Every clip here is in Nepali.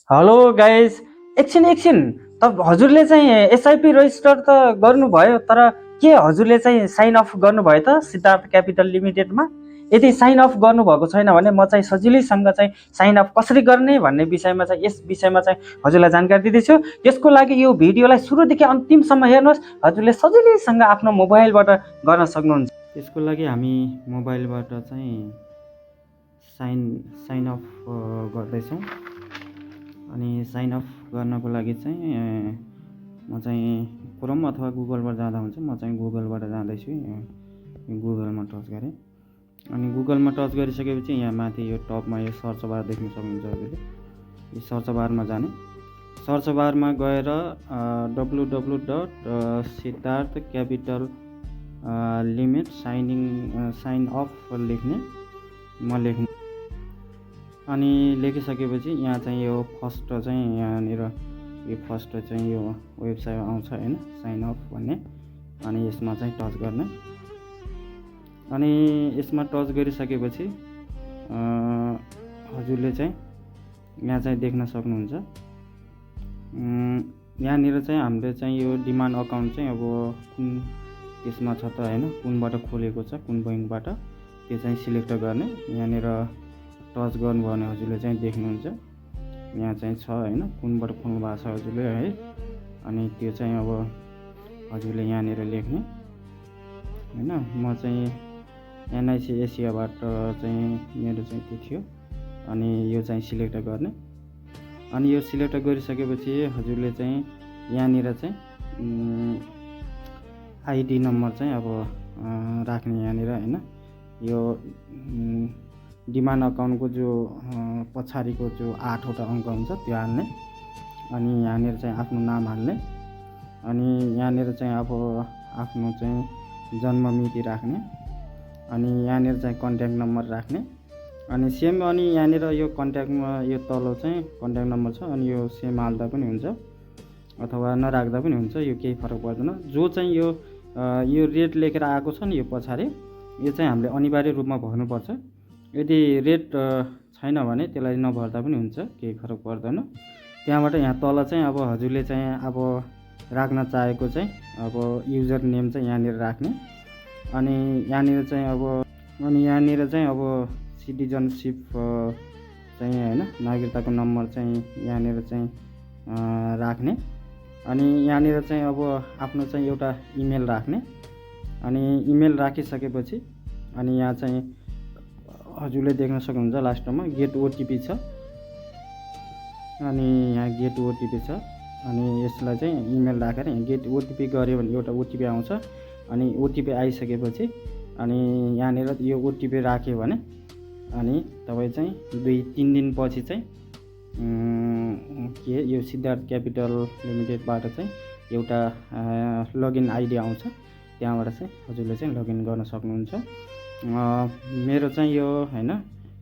हेलो गाइस, एकछिन त हजुरले चाहिँ एसआइपी रजिस्टर त गर्नुभयो, तर के हजुरले चाहिँ साइन अफ गर्नुभयो त सिद्धार्थ क्यापिटल लिमिटेडमा? यदि साइन अफ गर्नुभएको छैन भने म चाहिँ सजिलैसँग चाहिँ साइन अफ कसरी गर्ने भन्ने विषयमा चाहिँ यस विषयमा चाहिँ हजुरलाई जानकारी दिँदैछु। यसको लागि यो भिडियोलाई सुरुदेखि अन्तिमसम्म हेर्नुहोस्, हजुरले सजिलैसँग आफ्नो मोबाइलबाट गर्न सक्नुहुन्छ। यसको लागि हामी मोबाइलबाट चाहिँ साइन अफ गर्दैछौँ। अनि साइन अफ गर्नको लागि चाहिँ म चाहिँ क्रोम अथवा गुगलबाट जाँदा हुन्छ। म चाहिँ गुगलबाट जाँदैछु। गुगलमा टच गरेँ। अनि गुगलमा टच गरिसकेपछि यहाँ माथि यो टपमा यो सर्च बार देख्न सक्नुहुन्छ हजुरले। यो सर्च बारमा जाने, सर्च बारमा गएर www.सिद्धार्थ क्यापिटल लिमिट साइन अफ लेख्ने। म लेख्ने अनि लेखिसकेपछि यहाँ चाहिँ यो फर्स्ट चाहिँ यहाँनिर यो फर्स्ट चाहिँ यो वेबसाइट आउँछ हैन, साइन अफ भन्ने। अनि यसमा चाहिँ टच गर्ने। अनि यसमा टच गरिसकेपछि हजुरले चाहिँ यहाँ चाहिँ देख्न सक्नुहुन्छ। यहाँनिर चाहिँ हामीले चाहिँ यो डिमान्ड अकाउन्ट चाहिँ अब कुन यसमा छ त हैन, कुनबाट खोलेको छ, कुन बैंकबाट, त्यो चाहिँ सिलेक्ट गर्ने। यहाँनिर टच गर्नुभयो भने हजुरले चाहिँ देख्नुहुन्छ यहाँ चाहिँ छ हैन, कुनबाट खोल्नु भएको छ हजुरले है। अनि त्यो चाहिँ अब हजुरले यहाँनिर लेख्ने हैन। म चाहिँ एनआइसी एसियाबाट चाहिँ मेरो चाहिँ त्यो थियो। अनि यो चाहिँ सिलेक्ट गर्ने। अनि यो सिलेक्ट गरिसकेपछि हजुरले चाहिँ यहाँनिर चाहिँ आइडी नम्बर चाहिँ अब राख्ने यहाँनिर हैन। यो डिमान्ड अकाउन्टको जो पछाडिको जो 8वटा अङ्क हुन्छ त्यो हाल्ने। अनि यहाँनिर चाहिँ आफ्नो नाम हाल्ने। अनि यहाँनिर चाहिँ अब आफ्नो चाहिँ जन्म मिति राख्ने। अनि यहाँनिर चाहिँ कन्ट्याक्ट नम्बर राख्ने। अनि सेम, अनि यहाँनिर यो कन्ट्याक्टमा यो तल चाहिँ कन्ट्याक्ट नम्बर छ। अनि यो सेम हाल्दा पनि हुन्छ अथवा नराख्दा पनि हुन्छ, यो केही फरक पर्दैन। जो चाहिँ यो रेट लेखेर आएको छ नि यो पछाडि, यो चाहिँ हामीले अनिवार्य रूपमा भर्नुपर्छ। यदि रेट छैन भने त्यसलाई नभर्दा पनि हुन्छ, केही फरक पर्दैन। त्यहाँबाट यहाँ तल चाहिँ अब हजुरले चाहिँ अब राख्न चाहेको चाहिँ अब युजर नेम चाहिँ यहाँनिर राख्ने। अनि यहाँनिर चाहिँ अब सिटिजनसिप चाहिँ हैन, नागरिकताको नम्बर चाहिँ यहाँनिर चाहिँ राख्ने। अनि यहाँनिर चाहिँ अब आफ्नो चाहिँ एउटा इमेल राख्ने। अनि इमेल राखिसकेपछि अनि यहाँ चाहिँ हजुरले देख्न सक्नुहुन्छ लास्टमा गेट ओटिपी छ। अनि यहाँ गेट ओटिपी छ। अनि यसलाई चाहिँ इमेल राखेर यहाँ गेट ओटिपी गऱ्यो भने एउटा ओटिपी आउँछ। अनि ओटिपी आइसकेपछि अनि यहाँनिर यो ओटिपी राख्यो भने अनि तपाईँ चाहिँ 2-3 दिनपछि चाहिँ के यो सिद्धार्थ क्यापिटल लिमिटेडबाट चाहिँ एउटा लगइन आइडी आउँछ। त्यहाँबाट चाहिँ हजुरले चाहिँ लगइन गर्न सक्नुहुन्छ। मेरो चाहिँ यो हैन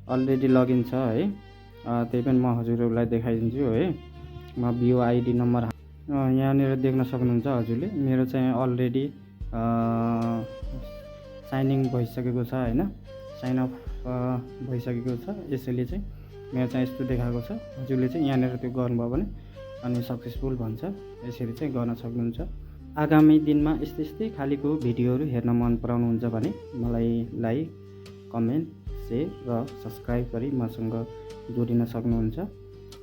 अलरेडी लगइन छ है, त्यही पनि म हजुरहरूलाई देखाइदिन्छु है। म बिओ आइडी नम्बर यहाँनिर देख्न सक्नुहुन्छ हजुरले। मेरो चाहिँ अलरेडी साइनिङ भइसकेको छ हैन, साइन अफ भइसकेको छ। यसैले चाहिँ मेरो चाहिँ यस्तो देखाएको छ। हजुरले चाहिँ यहाँनिर त्यो गर्नुभयो भने अनि सक्सेसफुल भन्छ। यसरी चाहिँ गर्न सक्नुहुन्छ। आगामी दिनमा यस्तै खालीको भिडियोहरू हेर्न मन पराउनुहुन्छ भने मलाई लाइक, कमेन्ट, सेयर र सब्सक्राइब गरी मसँग जोडिन सक्नुहुन्छ।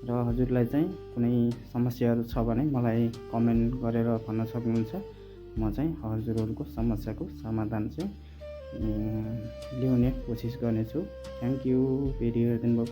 र हजुरलाई चाहिँ कुनै समस्याहरू छ भने मलाई कमेन्ट गरेर भन्न सक्नुहुन्छ। म चाहिँ हजुरहरूको समस्याको समाधान चाहिँ ल्याउने कोसिस गर्नेछु। थ्याङ्क यू भिडियो हेरिदिनु भयो।